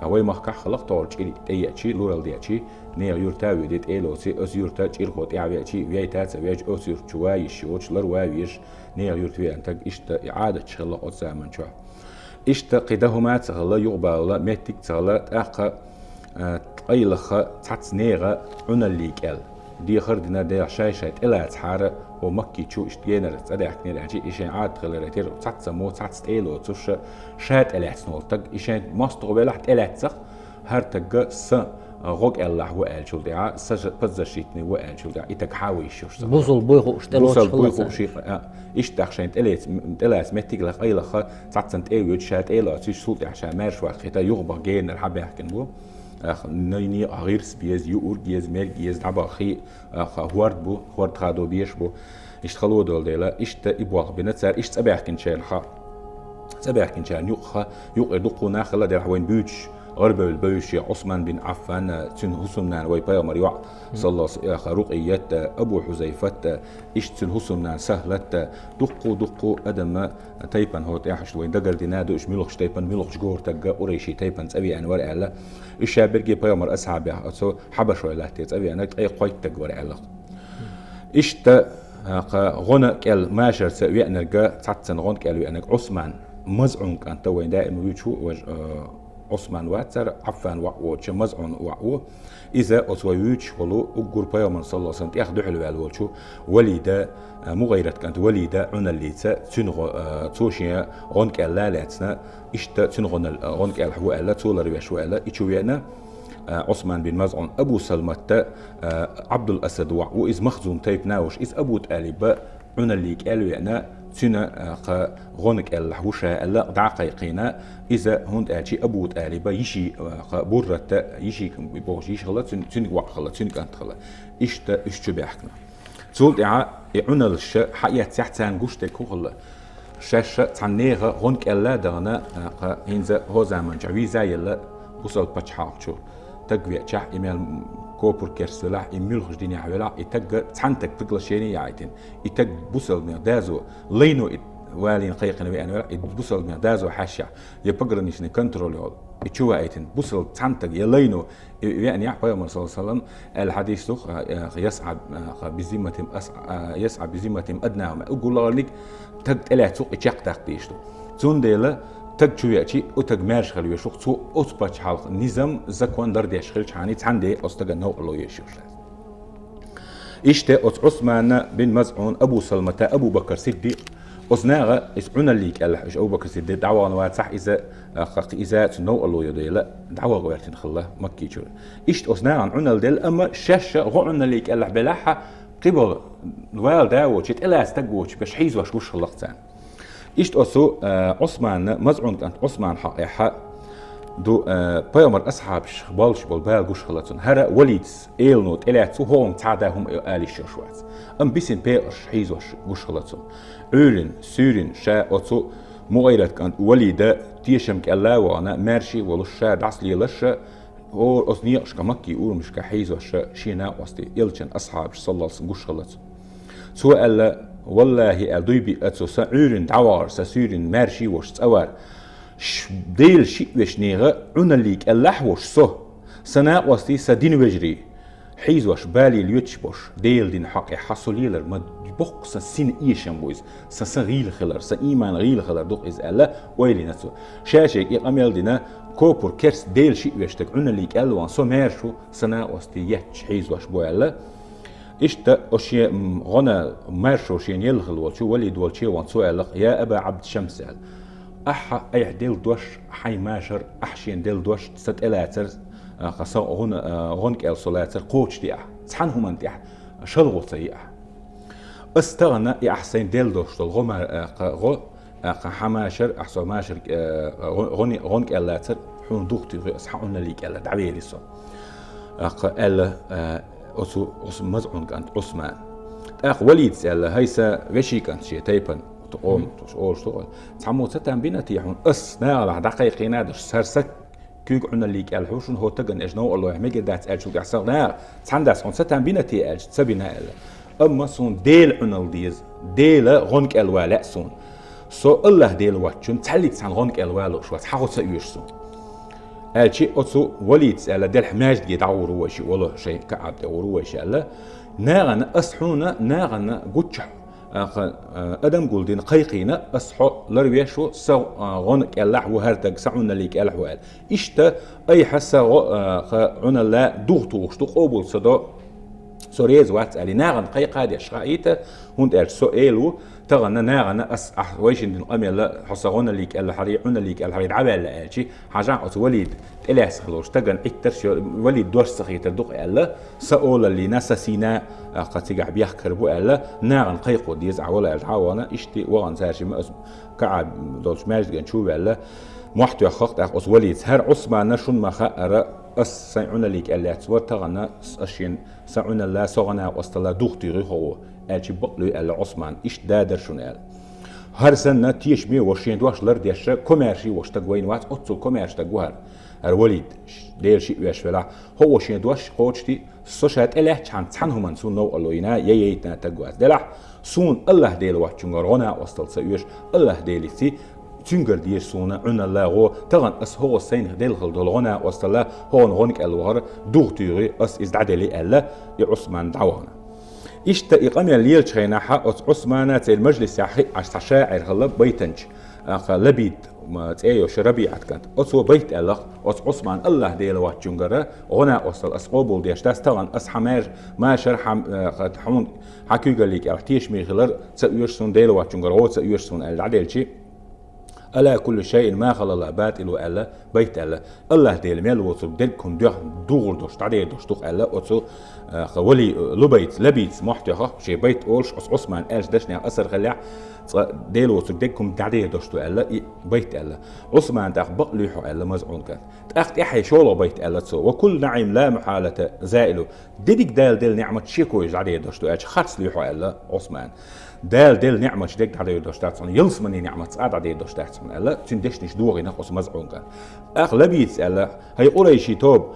А вай махкахь хилла-кх тохара чӀир тӀееачи, луралдеачи, нехан юьрта а вуьди, тӀе а лоци, оцу юьрта чӀирхо тӀаьхьа веачи, вейта а ца веачи, оцу юьрта чу ван йиш йоцуш, лар ван везаш, нехан юьрта веана таг, иштта и Ӏадаташ хилла оцу заманчохь. Иштта кхин дан хӀума а ца хилла, юкъабовла меттиг а ца хилла, тӀаккха, а, къайлаха цхьацца нехан Ӏуналлий кӀел дехар а дина, дехьа шай-шай тӀелацахьара, о Макки чу иштта генара цӀа даьхкинера аьлчи, и шайн Ӏадат хиларе терра цхьацца мо, цхьацца тӀе а лоцуш, ша тӀелаьцна волу таг, и шайн мостагӀа велахь тӀелаьцнах, хӀара тагга сан гӀо кӀеллахь ву аьллачул тӀаьхьа, сан ж-, подзащитный ву аьллачул тӀаьхьа, и таг хьан ву йиш йолуш ца хилла. Бусалба буй хууш тӀелоцуш хилла цара. Бусалба буй хууш, а, иштта тӀаккха шайн тӀелац-, тӀелаца меттиг лаха, къайлаха, цхьаццанна тӀе а воьдуш, ша тӀе а лоцуш, цул тӀаьхьа ша маьрша ваккхийта юхабаха генара хьабаьхкина бу. Аха, нойне а гӀирс беза, юург еза, мерг еза, дӀабаха хи, аха, хӀорд бу, хӀорд хадо беш бу. Иштта хало долу дела, иштта и болх бина цара, иштта цӀа баьхкинчарна ха. ЦӀа баьхкинчарна юкъа ха, юкъера дуккха нах хилла делахь вайна буьйцуш, гӀарабевлла бевзаш я Ӏусман бин Ӏаффан, цуьнан хӀусамнана вай пайхамар йоӀ, саллаллаху, аха, Рукъият, Абу Хьузайфат, иштта цуьнан хӀусамнана Сахлат, дуккха-дуккха адамна тайпана хӀора тӀехь иштта вайна дагардина ду, уьш муьлхачу тайпана, муьлхачу гора тагга, къурайши тайпана цӀа веана вара аьлла. Уьш ша берриге пайхамар асхьабех оцу хьабашой латтий цӀа веана, ткъе кхойтта таг вара аьлла. Иштта, аха, гӀона кӀел машарца веанарг, цхьаццанна гӀона кӀел веанарг Ӏусман, МазӀун кӀант а вайна даима вуьйцуш ву, важа, а, Ӏусман вац цара, Ӏаффан воӀ воцучу МазӀун воӀ ву. Иза оцу вай вуьйцуш волу, уггар пайхамар, саллаллаху алейхи ва саллям, тӀех дуьхьал ваьлла волчу Валида, а, МугӀайрат кӀант Валида Ӏуналлица цуьнан гӀо-, а, цо шен гӀона кӀел а лаьцна, иштта цуьнан гӀона, а, гӀона кӀелахь ву аьлла, цо ларвеш ву аьлла, и чу веана, а, Ӏусман бин МазӀун, Абу Салматта, а, Ӏабдул-Асад воӀ ву, иза Махзум тайпана а вуш, иза Абу ТӀалиба Ӏуналлий кӀел веана, цуьнан, а, кха гӀона кӀеллахь ву ша аьлла, дӀа а кхайкхийна, иза, хӀунда аьлча Абу ТӀалиба йиши, а, кха Бурратта йиши бохуш йиш хилла, цуьнан, цуьнан воӀ хилла, цуьнан кӀант хилла. Иштта уьш чу баьхкина. Цул тӀаьхьа и Ӏуналлаш хьаэццехь царна гуш дерг хӀун хилла? Шаьш цхьана нехан гӀона кӀел а дахана, а, кха хӀинца хӀо заманчохь виза а елла, бусалба пачхьалкх чу таг веачахь, и мел копур керс велахь, и муьлхачу динехь велахь, и тагга цхьана таг приглашение яийтина. И таг бусалбанех дазо лайно и валийна кхайкхина веана велахь, и бусалбанех дазо хьаьшшехь, я пограничный контроль йолу, и чу ваийтина бусалба цхьана таг, я лайно, и веанехь, пайхамар, саллаллаху алейхи ва саллям, аьлла хьадис ду, а, а, ясӀа, а, а, бизимматим ас-, а, ясӀа бизимматим аднахум. Уггар лахарниг таг тӀелаьцна ву-кх и чекхдаккха дийш ду. Цундела таг чу веачи, у таг маьрша хила веш ву-кх, цо оцу пачхьалкх низам, закон лардеш хилчхьана, цхьаьнде оцу стагана новкъарло еш йолуш дац. Иштта оцу Ӏусмана бин МазӀун, Абу Салмата, Абу Бакр Сиддикъ, оцу наха иза Ӏуналлий кӀеллахь, уьш Абу Бакр Сиддикъ дӀавахана вацахь, иза, а, кха иза цу новкъарло йо дела, дӀаваха гӀоьртина хилла Макки чуьра. Иштта оцу нахана Ӏуналла делла, амма шаьш гӀо Ӏуналлий кӀеллахь белахь, кхиболу вала да а воцуш, тӀелаца таг воцуш берш хьийзош гуш хилла-кх царна. Иштта оцу, а, Ӏусманна, МазӀун кӀант Ӏусман хьакъехьа ду, а, пайхамар асхьабаш боллуш болу бала гуш хилла цунна. ХӀара Валидас элано тӀелаьцна ву, хӀокхунна цхьа а да хӀума ала йиш йолуш вац. Амма бисина пекъарш хьийзош гуш хилла цунна. Ӏуьйрина, суьйрина ша оцу МугӀайрат кӀант Валида тешам кӀел а вахана, маьрша а волуш, ша дӀасалелаш, хӀора оцу некъашка, Макки урамашка хьийзош шен накъостий, элчан асхьабаш, саллаллаху алейхи ва саллям, гуш хилла цунна. Цо аьлла: «Валлахи, — аьлла, — дуй биъна цо, сан Ӏуьйрина дӀавахар, сан суьйрина маьрша а волуш цӀа вар, ш-, Делан шиъ вешан нехан Ӏуналлий кӀеллахь а волуш со, сан накъостий, сан динан вежарий, хьийзош бале лоьцуш болуш, Делан дина хьокъехь хьо со лелар ма боккха сан сина эшам бу иза, сан, сан гӀийла хилар, сан ийман гӀийла хилар ду-кх иза аьлла, ойла йина цо. Ша-шега и къамел дина, копур керста Дела шиъ веш стаг Ӏуналлин кӀел вахана, со маьрша ву, сан накъостий етташ хьийзош бу аьлла. Иштта оцу шен, м, гӀона маршо шена елла хилла волчу Валид волчу ван цо аьлла-кх: «Я Аба Ӏабд Шамс», аьлла. Ахьа айхьа делла дош, хьайн машар, ахьа шена делла дош, сан тӀелацар, а, сан гӀун-, а, гӀун кӀел со лацар кхочушде ахь, цхьана хӀуманна тӀехь шалгӀо ца йи ахь. Ас тахана и ахь сайна делла дош долу гӀо мар-, а, кха-, гӀо, а, кха хьан машар, ахьа со машар, а, гӀо-, гӀуни-, гӀун кӀел лацар хьуна духтуьйхи, ас хьан Ӏуналлин кӀел дӀавели со. ТӀаккха аьлла, а, оцу Ӏус-, МазӀун кӀант Ӏусман. ТӀаккха Валидас аьлла: «ХӀай сан вешин кӀант», шен тайпана, ту къоман, ту олуш ду, цхьаммо ца там бина те хьуна, ас нахалахь дӀакхайкхийна а даш, хӀара сан куьйга Ӏуналлин кӀел хьу шуна, хӀо тагана эш новкъарло хьо мегар дац аьлча, уггахь сан наха цхьаьна дац, хьуна ца там бина те аьлча, ца бина аьлла. Амма суна Дела Ӏуналла деза, Дела гӀун кӀел ван лаьа суна. Со АллахӀ Дела воцчунна цхьаллиг цхьана гӀун кӀел ван лууш вац, хьан гӀо ца оьшу суна. Аьлча оцу Валидас аьлла: «Делахь маьждиге дӀагӀур ву вайша, вало шайн КаӀаб тӀе гӀур ву вайша», аьлла. Нахана ас хьуна, нахана гуччахь, а, кха-, а, адам гулдина кхайкхийна, ас хьо ларвеш ву, сан, а, гӀун кӀеллахь ву хӀара таг, сан Ӏуналлин кӀеллахь ву аьлла. Иштта айхьа сан гӀо-, а, кха Ӏуналла духтухуш ду, къобал ца до, со реза вац аьлла, нахана кхайкха а деш хаийта, хӀунда аьлча со эла ву, тахана нахана ас ахь вайшинна дина къамелла, хьо сан гӀуналлин кӀеллахьарий, Ӏуналлин кӀеллахьарий дӀаваьлла аьлча, хьажахь оцу Валида тӀелаьцна хилла волчу стагана Ӏиттарш йо-, Валида дош ца хийтар ду-кх аьлла, сан олаллина, сан сийна, а, кха цигахь бехкар бу аьлла, нахана кхайкхо деза ахь, вала аьлла, дӀа а вахана, иштта вахана цара шима ас КаӀаб долчу маьждиган чу а ваьлла, мохь тоьхна-кх тӀаккха оцу Валидас: «ХӀара Ӏусмана шуна ма хаьара, ас сайн Ӏуналлин кӀел лаьцна вара тахана, ас шена сан Ӏуналла, со гӀо-накъосталла духтуьйхи хӀокхо», аьлча, «Бакълуьй», аьлла Ӏусмана, «иштта да дара шуна», аьлла. ХӀара санна тешаме а волуш, шен дош лардеш, комаьрша а волуш стаг вайна вац, оццул комаьрша стаг ву хӀара, хӀара Валид, Дела шиъ веш велахь, хӀокхо шен дош кхочушдий, со ша тӀелаьцчхьана цхьана хӀуманна суна новкъарло йина я яйтина стаг вац. Делахь, суна АллахӀ Дела воцчуьнгара гӀо-накъосталла ца оьшу, АллахӀ Делиций, цуьнгара деза суна Ӏуналла, гӀо, тахана ас хӀокхо сайна делла хилла долу гӀо-накъосталла, хӀокхуьнан гӀун кӀел вахара духтуьйхи, ас иза дӀаделли аьлла, и Ӏусман дӀавахана. Иштта и къамел лелачу хенахь оцу Ӏусмана церан мажлисехь хиъна Ӏаш цхьа шаӀир хилла байтанча, а, кха Лабид, м, цӀе йолуш РабиӀат кӀант. Оцо байт аьлла-кх оцу Ӏусмана: «АллахӀ Дела воцчуьнгара гӀо-накъосталла ас къобал деш дац, тахана ас хьан мар-, машар, хьан, а, кха хьуна, хьан куьйгаллин кӀелахь тешаме хилар ца оьшу суна, Дела воцчуьнгара гӀо ца оьшу суна», аьлла дӀаделча, «Ала куллу шайин ма халаллахӀ батӀил», аьлла, байт аьлла. АллахӀ Дела мел воцург дерриг хӀума дуьхьал дугӀур долуш, дӀадер долуш ду-кх аьлла, оцу, а, кха Вали-, Лубайц, Лабиц мохь тоьхна-кх, шен байт олуш, оцу Ӏусмана аьллачу дашнех асар хиллехь, цкъа Дела воцург дерриг хӀума дӀадер долуш ду аьлла, и байт аьлла. Ӏусмана тӀаккха: «Бакълуьй хьо», аьлла МазӀун кӀанта. ТӀаккха тӀаьхье шолгӀа байт аьлла цо: «Ва куллу наӀим ла мухьалата заилу». Дерриг Дала делла ниӀмат шеко йолуш дӀадер долуш ду аьлча, харцлуьй хьо аьлла Ӏусмана. Дала делла ниӀматаш дерриг дӀадер долуш дац хьуна, ялсаманин ниӀмат цкъа а дӀадер долуш дац хьуна аьлла, цуьнан дешнаш дохийна-кх оцу МазӀун кӀанта. ТӀаккха Лабица аьлла: «ХӀай къурайшийн тоба,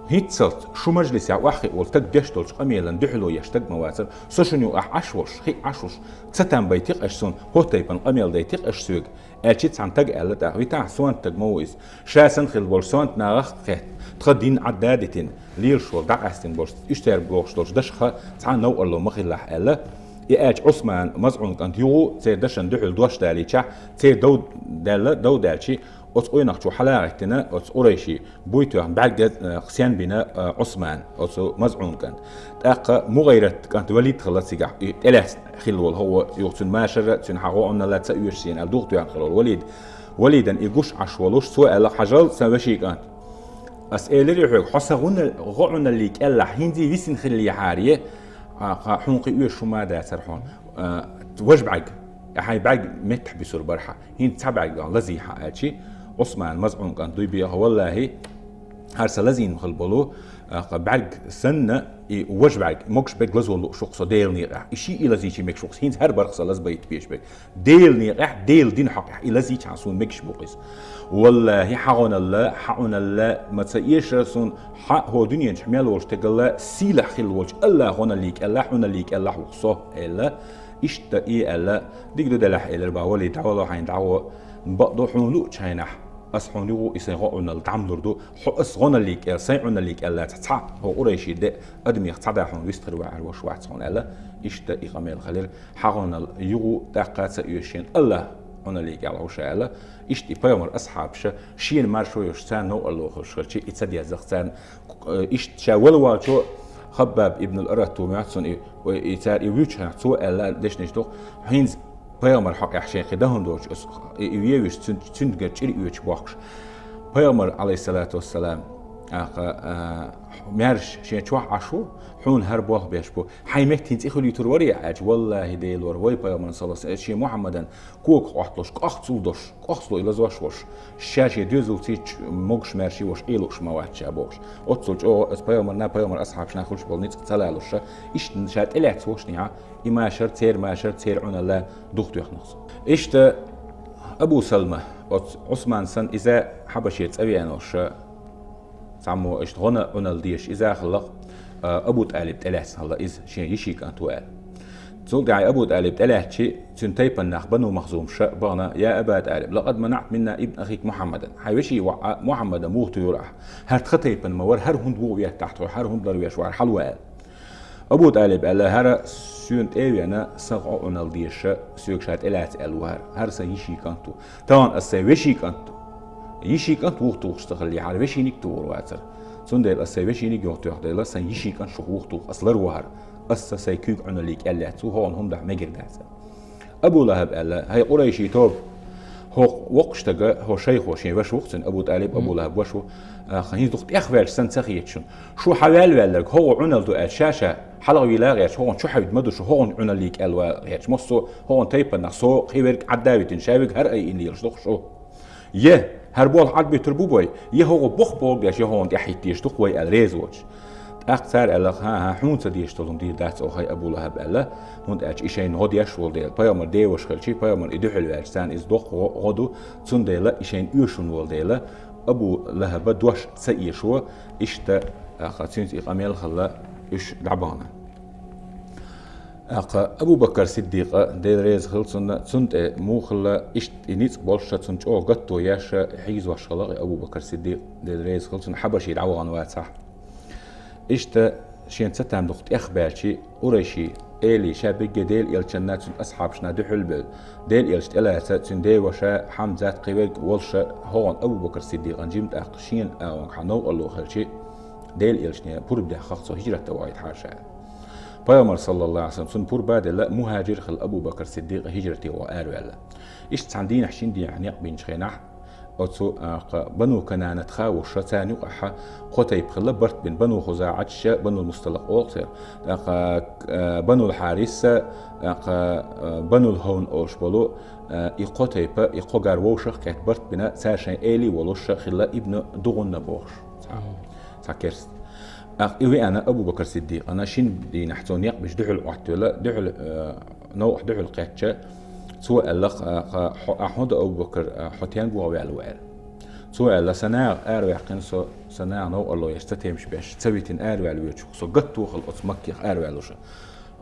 хӀинццалц шу мажлисехь охьахиъ волу стаг деш долчу къамелана дуьхьало еш стаг ма вацара, со шуна юкъахь Ӏаш волуш, хиъна Ӏаш волуш, ца там байтира-кх аша суна, хӀокху тайпана къамел дайтира-кх аша соьга», аьлча, цхьана стага аьлла тӀаккха: «Витахь, сонта стаг ма ву иза. Ша санна хилла болуш сонта нахах а кхетта, тхан дин Ӏадда а дитина, лелаш волу дӀакъаьстина болуш, уьш цаьрга лохуш долчу дашах цхьа а новкъарло ма хилалахь», аьлла. И аьлча, Ӏусман, МазӀун кӀанта юха церан дашна дуьхьал дош далийчахь, церан дов даьлла, дов даьлча, оцу къонах чу хьала а гӀеттина, оцу къурайшийн буй тоьхна бӀаьрг, э, сенбина, э, Ӏусман, оцу МазӀун кӀанта. ТӀаккха МугӀайрат кӀант Валид хилла цигахь, и тӀелаьцна хилла волу хӀокхо, юха цуьнан машар а, цуьнан хьан гӀо Ӏуналла ца оьшу шена аьлла, духтоьхна хилла волу Валид. Валидана и гуш Ӏаш волуш, цо аьлла-кх: «Хьажал, сан вешин кӀант. Ас элира хьоьга, хьо сан гӀуна-, гӀо Ӏуналлин кӀеллахь хӀинца а висина хиллехьара, а, кха хьуна кхин оьшуш хӀума а дацара хьуна. А, важа бӀаьрг, хьайн бӀаьрг меттахь буьсур бара хьан, хӀинца цхьа бӀаьрг лазий хьан», аьлча, Ӏусман, МазӀун кӀанта дуй беха: «ВаллахӀи, хӀара сан лазийна хилла болу, а, кха бӀаьрг санна, и важа бӀаьрг могуш берг лазо лууш ву-кх со Делан некъехь. И шиъ и лазийча мегаш ву-кх, хӀинца хӀара барх сан лазбайта безаш берг. Делан некъехь, Делан дин хьокъехь и лазийча хьан суна мегаш бу-кх иза. ВаллахӀи, хьан гӀуналла, хьан Ӏуналла ма ца эшара суна, хьан а, хӀокху дуьнен чохь мел волчу стагалла сийлахь хилла волчу АллахӀан гӀуналлин кӀеллахь, Ӏуналлин кӀеллахь ву-кх со», аьлла. Иштта и аьлла, дика ду делахь, элира бах Валид, дӀавало хьайна дӀагӀо, бакъду хьуна луучу хенахь, Ас хьуна югӀу и сайн гӀо Ӏуналла дӀамлур ду, хьо ас гӀоналлий кӀел, сайн Ӏуналлий кӀел лаца цхьа, хьо къурайши де, адамех цхьа да хьуна вистхир ваьӀар вош вац хьуна аьлла, иштта и къамел хилира, хьа гӀоналла югӀу тӀаккха ца оьшен, Аллах Ӏуналлий кӀел хьуша аьлла, иштта и пайхамар асхьабаша, шена маршо йош царна новкъарло хилча, и ца деззах царна, иштта ша вала валчо Хаббаб ибн ал-Арат ву моьтту цунна и, и цар и вуьйчу хьан цо аьлла дешнаш доху, хӀинца пайхамар хьокъехь шайн кхин дахана доцуш, ас и, и вевиш цуьнга чӀир оьцуш бохкуш. Пайхамар, алейхиссалату вассалам, аха, а, маьрша шен чохь Ӏаш ву, хьуна хӀара болх беш бу. Хьайн меттина цӀе хуьлуьйтур варий аьлча, валлахи, Дела вара, вай пайхамарна саллаллаху алейхи ва саллям, шен Мухьаммадан когах Ӏотталуш, кӀохцул долуш, кӀохцало и лазош волуш, ша шен доьзалций чу могуш маьрший волуш, Ӏелуш ма вац ша бохуш. Оццул чӀогӀа ас пайхамарна, пайхамар асхьабашна хуьлуш болу ницкъ ца лалуш ша, иштта ша тӀелаьцна волуш нехьа, и машар, церан машар, церан Ӏуналла духтоьхна-кх цо. Иштта Абу Салма, оцу Ӏусман санна, иза Хьабашера цӀа веана волуш ша, цхьаммо иштта гӀо Ӏуналла дезаш иза а хилла-кх, а, Абу ТӀалиб тӀелаьцна хилла иза, шен йишин кӀант ву аьлла. Цул тӀаьхьа Абу ТӀалиб тӀелаьцча, цуьнан тайпана нах Бану Махзумаша бахана: «Я Аба ТӀалиб, лакъад манахьта минна ибн ахик Мухьаммадан». Хьайн вешин воӀ Мухьаммада муха туьйхира ахь? ХӀара тхан тайпана ма вара, хӀара хӀунда ву веттахь тхо, хӀара хӀунда ларвеш вара хьал ву аьлла. Абу ТӀалиб аьлла: «ХӀара соьна тӀе а веана, сан гӀо Ӏуналла дезаш, соьга ша тӀелаьцна аьлла ву хӀара. ХӀара сан йишин кӀант ву. Тахана ас сайн вешин кӀант ду. Йишин кӀант вуха тухуш ца хиллехьара, вешиник а тухур вацара. Цундела ас сайн вешиник а юха тоьхна дела, сайн йишин кӀант шух вуха туху, ас ларво хӀара. Ас сан сайн куьйга Ӏуналлий кӀел лаьцна ву, хӀокхунна хӀума дахьа мегар дац». Абу ЛахӀаб аьлла: «ХӀай къурайши тоба, хӀокху воккхачу стага, хӀо шайхо, шен ваша ву-кх цуьнан, Абу ТӀалиб Абу ЛахӀаб ваша ву, аха, хӀинца дукха тӀехваьлча санна ца хеташ шуна. Шу хьан ваьлла ваьлларг хӀокхо Ӏуналла ду аьлча, ша-ша хьалха вийла а гӀерташ, хӀокхунна чу хьаьвда ма ду шу, хӀокхунна Ӏуналлий кӀел ван гӀерташ. Массо а хӀокхунна тайпанах со кхин верг Ӏадда а витина, ша верг хӀара айина лелаш ду-кх шу. Я хӀара болх Ӏадбуьтур бу бой, я хӀокхо боху бохург деш, я хӀокхунна тӀаьхьахӀитта дезаш ду-кх вай», аьлла, реза воцуш. ТӀаккха цара аьлла: «ХӀан-хӀа, хьуна ца дезаш долун дийр дац оха, хӀай Абу ЛахӀаб», аьлла, хӀунда аьлча и шайна гӀо деш волу дела, пайхамар деваш хилчий, пайхамар и дуьхьал ваьлча, царна иза доккха гӀо, гӀо ду, цундела и шайна оьшун волу дела, Абу ЛахӀаба дош ца эшо, иштта, аха, цуьнца и къамел хилла, уьш дӀабахана. Акха Абу Бакар Сиддикъа, Дела реза хила цунна, цунна тӀе муха хилла, иштта и ницкъ болуш ша, цунна чӀогӀа гатто еш ша, хьийзош хилла и Абу Бакар Сиддикъ, Дела реза хила цунна, Хьабаший дӀавахана вацахь. Иштта шен цатам дукха тӀех баьлчи, къурайши, эли, ша бигге Дела элчанна, цуьнан асхьабашна дуьхьал бевлла, Дела элча тӀелаца, цуьнан деваша, Хьамзат, кхин верг волуша, хӀогӀун Абу Бакар Сиддикъан жима тӀаккха шена агӀонгахьа новкъарло хилчи, Дела элчане пурба деххах цо хӀижрат дан вахийтахьара ша. Пайхамар, саллаллаху Ӏалайхи ва саллам, цунна пурба а делла, мухӀажир хилла Абу Бакр Сиддикъ хӀижрате ваха араваьлла. Иштта цхьана дийнахь, шина дийнахь некъ бинчу хенахь, оцу, а, кха, Бану Кананат хавуша, царна юкъахьа кхо тайпа хилла, барт бина: Бану ХузаӀатша, Банул Мусталакъ олу церан, тӀаккха, а, Банул Хьариса, тӀаккха, а, Банул Хьавн олуш болу, а, и кхо тайпа, и кхо гар вовшах а кхетта барт бина, цара шайн эли а волуша хилла, Ибну ДугӀунна бохуш. Цхьа, цхьа керста. ТӀаккха и веана Абу Бакр Сиддикъана, шина дийнахь цо некъ беш дуьхьал Ӏоттавелла, дуьхьал, э, новкъахь дуьхьал кхетча, цо аьлла-кх, э, кха, хьо, ахь хӀун до, Абу Бакр, э, хьо тенга вогӀу ваьлла ву аьлла. Цо аьлла: «Сан наха араваьккхина со, сан наха новкъарло еш, ца темаш беш, ца витина араваьлла воьдуш ву со, гатто хилла оцу Маккех араваьллуша».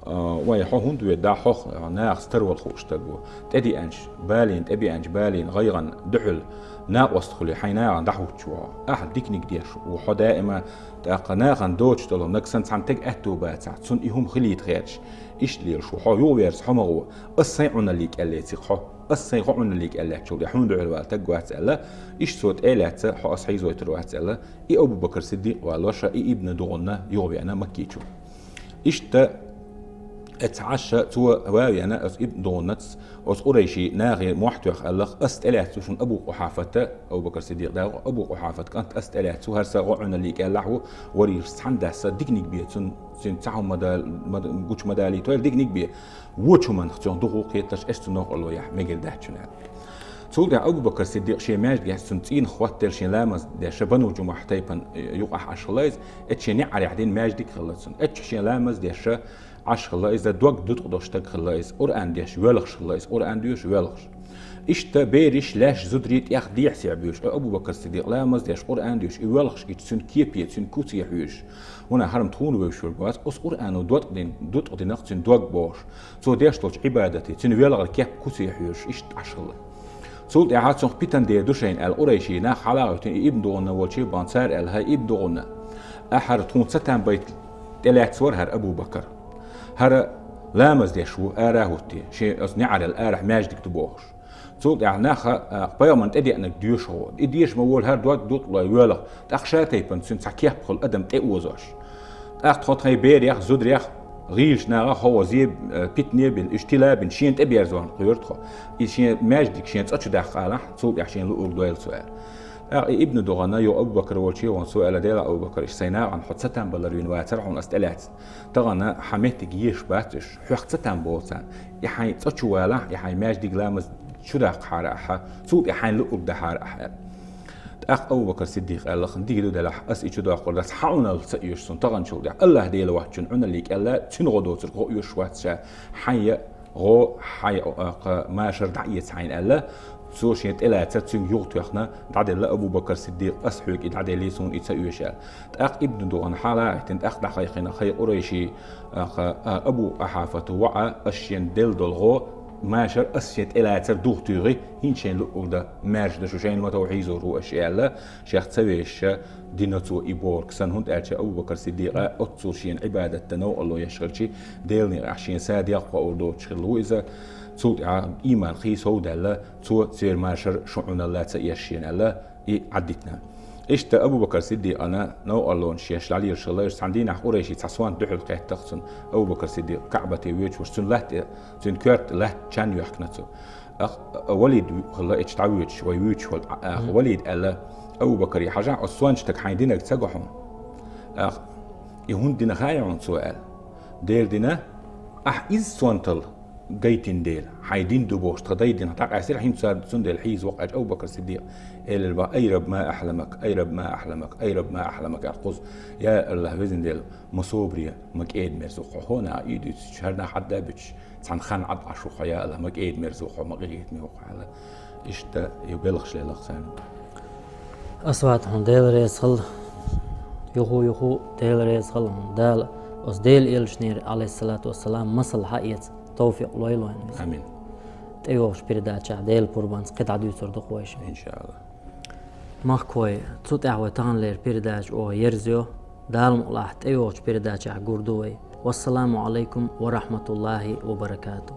А, вай, хьо хӀунда ведда, хьох, а, нахаца тарвала хууш стаг ву. ТӀедеанчу балийна, тӀебеанчу балийна гӀайгӀан дуьхьал накъост хуьлий, хьайн нахана дӀахӀуттуш ву хьо. Ахьа диканиг деш ву хьо даима, тӀаккха нахана доцуш долу нагахь санна цхьана стеган аьтту бацахь, цунна и хӀума хилийта хеташ, иштта лелаш ву хьо. Юха верза хьо ма гӀо, ас сайн Ӏуналлий кӀел леци-кх хьо, ас сайн гӀо Ӏуналлий кӀел лаьттачул тӀе хьуна дуьхьал вала стаг вац аьлла, иштта цо тӀе а лаьцна, хьо ас хьийзойтур вац аьлла, и Абу Бакр Сиддикъ валоша, и Ибну ДугӀунна юха веана Макки чу. Иштта, эцца Ӏаш цо ва а веана, оцу Ибн ДугӀуннаца, оцу къурайши нахе мохь тоьхна аьлла-кх: «Ас тӀелаьцна ву шуна Абу Къухьафата», Абу Бакр Сиддикъ дагӀо, «Абу Къухьафат кӀант ас тӀелаьцна ву, хӀара сан гӀо Ӏуналлий кӀел лаьттахь ву, варийша цхьаьна дасса, диканиг бе, цунна, цуьнан цхьа хӀума ма дал-, ма д-, гучу ма далийтойла, диканиг бе, вочу хӀуманах цунах дукха кхетарш, ас цунна новкъарло яхь мегар дац шуна», аьлла. Цул тӀаьхьа Абу Бакр Сиддикъ шен маьждигехь цунна цӀийнах хӀоттаелла шен ламаз деш, Бану Джумахь тайпан юкъахь Ӏаш хилла иза, эцца шен неӀарехь дина маьждиг хилла цунна. Эцца шен ламаз деш Ӏаш хилла иза, дог дуткъа долу стаг хилла иза, Къуръан деш воьлхуш хилла иза, Къуръан доьшуш воьлхуш. Иштта бераш, лаьш, зударий тӀех дехьа-сехьа буьйш, Абу Бакр Сиддикъ ламаз деш, Къуръан доьшуш, и воьлхуш гича цуьнан кепе, цуьнан куце хьоьжуш. ХӀунда хӀара-м тхуна вевзаш верг вац, оцу Къуръано доткъа дин-, дуткъа дина-кх цуьнан дог бохуш. Цо деш долчу Ӏибадате, цуьнан велхар кеп куце хьоьжуш, иштта Ӏаш хилла. Цул тӀаьхьа цунах питана дер ду шайна аьлла, къурайший нах хьалагӀоьттина и Ибн ДугӀана волчу бахана цара аьлла: «ХӀай Ибн ДугӀана, ахьа хӀара тхуна ца там байта тӀелаьцна вара хӀара Абу Бакар. ХӀара ламаз деш ву, ара а хӀуттий, шен оцу неӀарал арахь маьждиг ду бохуш». Цул тӀаьхьа наха, а, пайхамарна тӀедеанарг доьшу гӀо. И деша ма волу хӀара дог дукъалой воьлах, тӀаккха ша тайпана цуьнан цхьа кеп хуьлу адам тӀеозош. ТӀаккха тхо тхайн берех, зударех, гӀийлачу нахах хӀо вазе, э, питане а бина, уьш тила а бина, шена тӀеберзорна кхоьру тхо. И шен маьждиг шен цӀа чу даккха алахь, цул тӀаьхьа шен луург дойла цо аьлла. ТӀаккха и Ибн ДугӀана юха Абу Бакар волчу вахана цо аьлла: «Делахь, Абу Бакар, иштта сайн нахана хьо ца там балар вина вацара хьуна ас тӀелаьцна. Тахана хьан меттиг езаш бац уьш, хьох ца там боху царна. И хьайн цӀа чу валахь, и хьайн маьждиг ламаз чу даккхахьара ахьа, цул тӀе хьайн луург дахьара ахьа», аьлла. ТӀаккха Абу Бакар Сиддикъа аьлла: «Дика ду, делахь, ас и чу доккхур дац, хьан Ӏуналла ца оьшу суна таханчул тӀехь. АллахӀ Дела воцчун Ӏуналле кӀел цуьнан гӀо доцург гӀо оьшуш вац ша, хьайн я гӀо, хьайн, а, кху машар дӀаэца хьайна», аьлла. Цо шен тӀелаьцар цуьнга юха тоьхна, дӀаделла Абу Бакар Сиддикъа: «Ас хьоьга и дӀаделлий, суна и ца оьшу», аьлла. ТӀаккха Ибн ДугӀана хьалагӀиттина, тӀаккха дӀахайкхина: «ХӀай къурайший, а, а, Абу Къахьафатан воӀа, ас шена делла долу гӀо, машар ас шен тӀелацар дух туьйхи, хӀинца шайна луъург дан маьрша ду шу, шайна ма тов хьийзор ву аш», аьлла, шех ца вешаша дина цо и бохург санна, хӀунда аьлча Абу Бакар Сиддикъа оццул шена Ӏибадат дан новкъарло еш хилчи, Делан некъахь шен са дегӀ кхоор доцуш хилла ву иза. Цул тӀаьхьа ийман хий сов даьлла, цо церан машар шун Ӏуналла ца еш шена аьлла, и Ӏаддитина. Иштта Абу Бакар Сиддикъана новкъарлонаш еш дӀалелаш хилла, уьш цхьана дийнахь къурайший цхьа сонта дуьхьал кхеттах цунна. Абу Бакар Сиддикъ КаӀбате воьдуш волуш, цуьнан латта, цуьнан коьрта латта чан йоьхкина цо. Ах, а, Валид хилла эчу дӀавоьдуш, вай вуьйцуш волу, а, ах, Мгм. Валид аьлла: «Абу Бакар, хьажахь, оцу сонта стага хьайн динарг ца го хьуна?» Ах, и хӀунда дина хаьий хьуна цо аьлла. Дера дина, ахь иза сонтал гайтина дела, хьайн дин ду бохуш, тхан дай динах дӀакъаьстира, хӀинца цара цундела хьийза воккхачу Абу Бакар Сиддикъ элира бан: «Ай Раб, ма ахьламак, ай Раб, ма ахьламак, ай Раб, ма ахьламак», аьлла кхуза. Я АллахӀ, Везан Дела, ма собаре, ма кӀеда-мерза ву хьо, хьо наха и дуьйцуш, хӀара нах Ӏадда а буьтуш, цхьана хан Ӏад Ӏаш ву хьо, я АллахӀ, ма кӀеда-мерза ву хьо, ма къинхетаме ву хьо, аьлла. Иштта и белхаш лелла царна. Асват, хьуна Дела реза хила, юху-юху Дела реза хила хьуна. Дала оцу Делан элчанера, алейхиссалату вассалам, масал хьаэца товфикъ лойла вайна. Амин. ТӀейогӀучу передачехь Делан пурбанца кхидӀа дуьйцур ду-кх вайша. ИншаАллахӀ. Махкой, цу тӀехь вай таханлера передача оха ерзайо. Дала мукъалахь, тӀейогӀучу передачехь гур ду вай. Вассаламу алайкум ва рахматуллахи ва баракату.